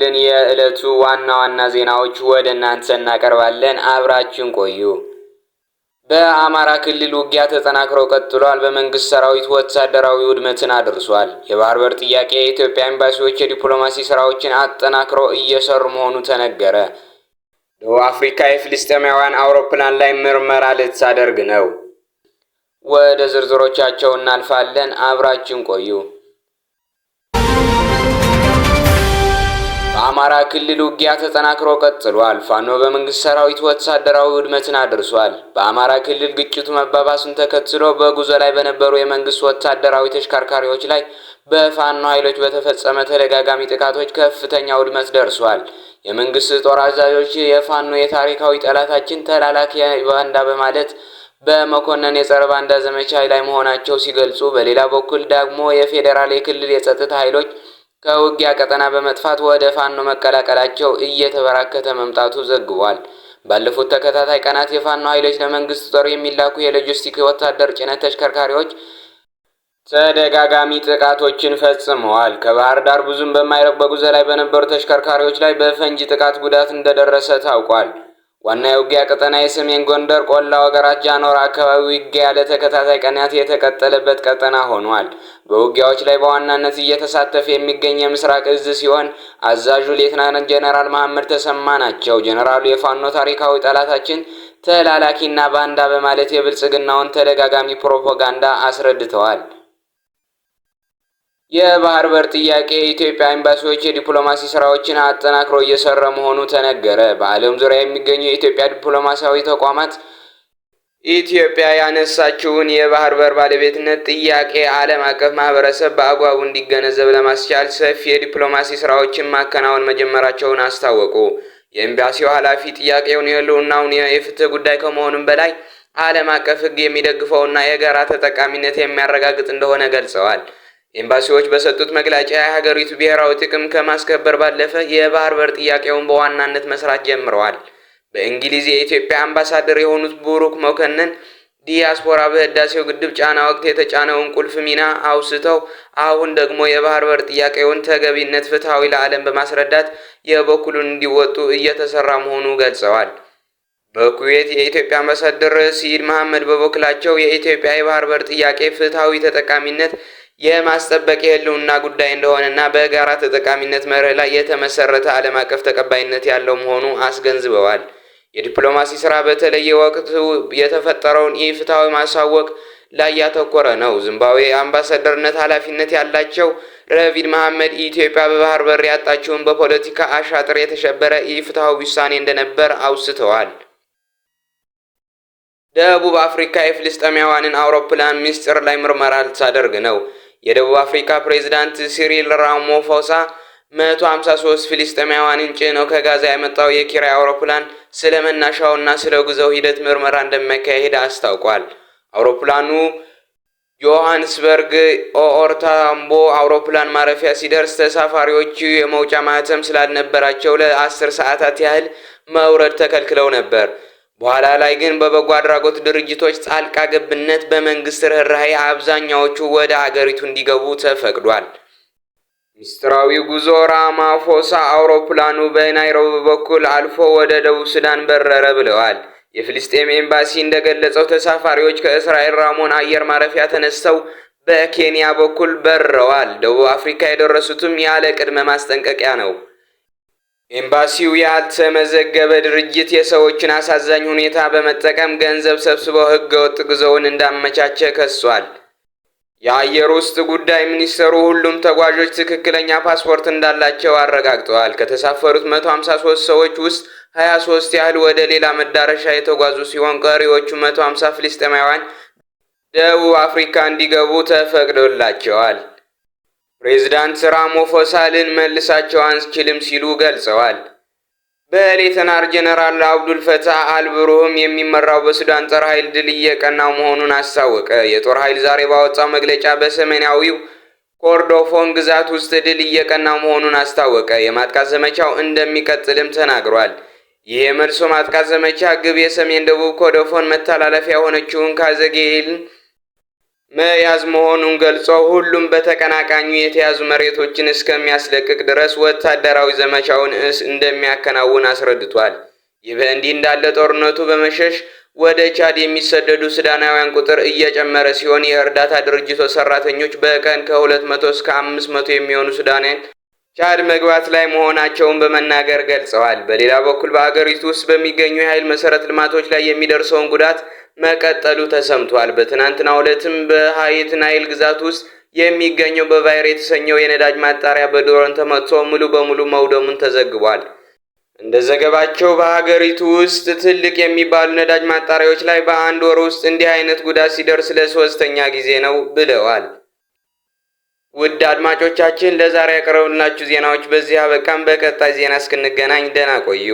ይስጥልን። የዕለቱ ዋና ዋና ዜናዎች ወደ እናንተ እናቀርባለን። አብራችን ቆዩ። በአማራ ክልል ውጊያ ተጠናክሮ ቀጥሏል። በመንግስት ሰራዊት ወታደራዊ ውድመትን አድርሷል። የባህር በር ጥያቄ የኢትዮጵያ ኤምባሲዎች የዲፕሎማሲ ስራዎችን አጠናክሮ እየሰሩ መሆኑ ተነገረ። ደቡብ አፍሪካ የፍልስጤማውያን አውሮፕላን ላይ ምርመራ ልታደርግ ነው። ወደ ዝርዝሮቻቸው እናልፋለን። አብራችን ቆዩ። በአማራ ክልል ውጊያ ተጠናክሮ ቀጥሏል። ፋኖ በመንግስት ሰራዊት ወታደራዊ ውድመትን አድርሷል። በአማራ ክልል ግጭቱ መባባሱን ተከትሎ በጉዞ ላይ በነበሩ የመንግስት ወታደራዊ ተሽከርካሪዎች ላይ በፋኖ ኃይሎች በተፈጸመ ተደጋጋሚ ጥቃቶች ከፍተኛ ውድመት ደርሷል። የመንግስት ጦር አዛዦች የፋኖ የታሪካዊ ጠላታችን ተላላኪ ባንዳ በማለት በመኮነን የጸረ ባንዳ ዘመቻ ላይ መሆናቸው ሲገልጹ፣ በሌላ በኩል ደግሞ የፌዴራል የክልል የጸጥታ ኃይሎች ከውጊያ ቀጠና በመጥፋት ወደ ፋኖ መቀላቀላቸው እየተበራከተ መምጣቱ ዘግቧል። ባለፉት ተከታታይ ቀናት የፋኖ ኃይሎች ለመንግስት ጦር የሚላኩ የሎጂስቲክ ወታደር ጭነት ተሽከርካሪዎች ተደጋጋሚ ጥቃቶችን ፈጽመዋል። ከባህር ዳር ብዙም በማይረቅ በጉዞ ላይ በነበሩ ተሽከርካሪዎች ላይ በፈንጂ ጥቃት ጉዳት እንደደረሰ ታውቋል። ዋና የውጊያ ቀጠና የሰሜን ጎንደር ቆላ ወገራት ጃኖራ አካባቢ ውጊያ ለተከታታይ ቀናት የተቀጠለበት ቀጠና ሆኗል። በውጊያዎች ላይ በዋናነት እየተሳተፈ የሚገኝ የምስራቅ እዝ ሲሆን አዛዡ ሌትናንት ጀነራል መሐመድ ተሰማ ናቸው። ጀነራሉ የፋኖ ታሪካዊ ጠላታችን ተላላኪና ባንዳ በማለት የብልጽግናውን ተደጋጋሚ ፕሮፓጋንዳ አስረድተዋል። የባህር በር ጥያቄ የኢትዮጵያ ኤምባሲዎች የዲፕሎማሲ ስራዎችን አጠናክሮ እየሰራ መሆኑ ተነገረ። በዓለም ዙሪያ የሚገኙ የኢትዮጵያ ዲፕሎማሲያዊ ተቋማት ኢትዮጵያ ያነሳችውን የባህር በር ባለቤትነት ጥያቄ ዓለም አቀፍ ማህበረሰብ በአግባቡ እንዲገነዘብ ለማስቻል ሰፊ የዲፕሎማሲ ስራዎችን ማከናወን መጀመራቸውን አስታወቁ። የኤምባሲው ኃላፊ ጥያቄውን የህልውናውን የፍትህ ጉዳይ ከመሆኑም በላይ ዓለም አቀፍ ሕግ የሚደግፈውና የጋራ ተጠቃሚነት የሚያረጋግጥ እንደሆነ ገልጸዋል። ኤምባሲዎች በሰጡት መግለጫ የሀገሪቱ ብሔራዊ ጥቅም ከማስከበር ባለፈ የባህር በር ጥያቄውን በዋናነት መስራት ጀምረዋል። በእንግሊዝ የኢትዮጵያ አምባሳደር የሆኑት ቡሩክ መኮንን ዲያስፖራ በህዳሴው ግድብ ጫና ወቅት የተጫነውን ቁልፍ ሚና አውስተው አሁን ደግሞ የባህር በር ጥያቄውን ተገቢነት ፍትሐዊ ለዓለም በማስረዳት የበኩሉን እንዲወጡ እየተሰራ መሆኑ ገልጸዋል። በኩዌት የኢትዮጵያ አምባሳደር ሲኢድ መሐመድ በበኩላቸው የኢትዮጵያ የባህር በር ጥያቄ ፍትሐዊ ተጠቃሚነት የማስጠበቅ የህልውና ጉዳይ እንደሆነና በጋራ ተጠቃሚነት መርህ ላይ የተመሰረተ ዓለም አቀፍ ተቀባይነት ያለው መሆኑ አስገንዝበዋል። የዲፕሎማሲ ስራ በተለየ ወቅቱ የተፈጠረውን ኢፍትሐዊ ማሳወቅ ላይ ያተኮረ ነው። ዚምባብዌ አምባሳደርነት ኃላፊነት ያላቸው ረቪድ መሐመድ ኢትዮጵያ በባህር በር ያጣችውን በፖለቲካ አሻጥር የተሸበረ ኢፍትሐዊ ውሳኔ እንደነበር አውስተዋል። ደቡብ አፍሪካ የፍልስጤማውያንን አውሮፕላን ምስጢር ላይ ምርመራ ልታደርግ ነው። የደቡብ አፍሪካ ፕሬዝዳንት ሲሪል ራማፎሳ 153 ፍልስጤማውያንን ጭነው ከጋዛ የመጣው የኪራይ አውሮፕላን ስለ መነሻውና ስለ ጉዞው ሂደት ምርመራ እንደሚያካሂድ አስታውቋል። አውሮፕላኑ ጆሃንስበርግ ኦአር ታምቦ አውሮፕላን ማረፊያ ሲደርስ ተሳፋሪዎቹ የመውጫ ማህተም ስላልነበራቸው ለ10 ሰዓታት ያህል መውረድ ተከልክለው ነበር። በኋላ ላይ ግን በበጎ አድራጎት ድርጅቶች ጣልቃ ገብነት በመንግስት ርኅራኄ አብዛኛዎቹ ወደ አገሪቱ እንዲገቡ ተፈቅዷል። ሚስጥራዊ ጉዞ ራማፎሳ አውሮፕላኑ በናይሮቢ በኩል አልፎ ወደ ደቡብ ሱዳን በረረ ብለዋል። የፍልስጤም ኤምባሲ እንደገለጸው ተሳፋሪዎች ከእስራኤል ራሞን አየር ማረፊያ ተነስተው በኬንያ በኩል በረዋል። ደቡብ አፍሪካ የደረሱትም ያለ ቅድመ ማስጠንቀቂያ ነው። ኤምባሲው ያልተመዘገበ ድርጅት የሰዎችን አሳዛኝ ሁኔታ በመጠቀም ገንዘብ ሰብስበው ህገወጥ ጉዞውን እንዳመቻቸ ከሷል። የአየር ውስጥ ጉዳይ ሚኒስተሩ ሁሉም ተጓዦች ትክክለኛ ፓስፖርት እንዳላቸው አረጋግጠዋል። ከተሳፈሩት 153 ሰዎች ውስጥ 23 ያህል ወደ ሌላ መዳረሻ የተጓዙ ሲሆን ቀሪዎቹ 150 ፍልስጤማውያን ደቡብ አፍሪካ እንዲገቡ ተፈቅዶላቸዋል። ፕሬዝዳንት ራማፎሳ ልንመልሳቸው አንችልም ሲሉ ገልጸዋል። በሌተናር ጀነራል አብዱል ፈታህ አልቡርሃን የሚመራው በሱዳን ጦር ኃይል ድል እየቀናው መሆኑን አስታወቀ። የጦር ኃይል ዛሬ ባወጣው መግለጫ በሰሜናዊው ኮርዶፎን ግዛት ውስጥ ድል እየቀናው መሆኑን አስታወቀ። የማጥቃት ዘመቻው እንደሚቀጥልም ተናግሯል። ይህ የመልሶ ማጥቃት ዘመቻ ግብ የሰሜን ደቡብ ኮርዶፎን መተላለፊያ የሆነችውን ካዘጌልን መያዝ መሆኑን ገልጾ ሁሉም በተቀናቃኙ የተያዙ መሬቶችን እስከሚያስለቅቅ ድረስ ወታደራዊ ዘመቻውን እንደሚያከናውን አስረድቷል። ይህ በእንዲህ እንዳለ ጦርነቱ በመሸሽ ወደ ቻድ የሚሰደዱ ሱዳናውያን ቁጥር እየጨመረ ሲሆን፣ የእርዳታ ድርጅቶች ሰራተኞች በቀን ከ200 እስከ 500 የሚሆኑ ሱዳናውያን ቻድ መግባት ላይ መሆናቸውን በመናገር ገልጸዋል። በሌላ በኩል በአገሪቱ ውስጥ በሚገኙ የኃይል መሰረተ ልማቶች ላይ የሚደርሰውን ጉዳት መቀጠሉ ተሰምቷል። በትናንትናው ዕለትም በዋይት ናይል ግዛት ውስጥ የሚገኘው በቫይር የተሰኘው የነዳጅ ማጣሪያ በድሮን ተመትቶ ሙሉ በሙሉ መውደሙን ተዘግቧል። እንደ ዘገባቸው በሀገሪቱ ውስጥ ትልቅ የሚባሉ ነዳጅ ማጣሪያዎች ላይ በአንድ ወር ውስጥ እንዲህ አይነት ጉዳት ሲደርስ ለሶስተኛ ጊዜ ነው ብለዋል። ውድ አድማጮቻችን፣ ለዛሬ ያቀረብንላችሁ ዜናዎች በዚህ አበቃም። በቀጣይ ዜና እስክንገናኝ ደህና ቆዩ።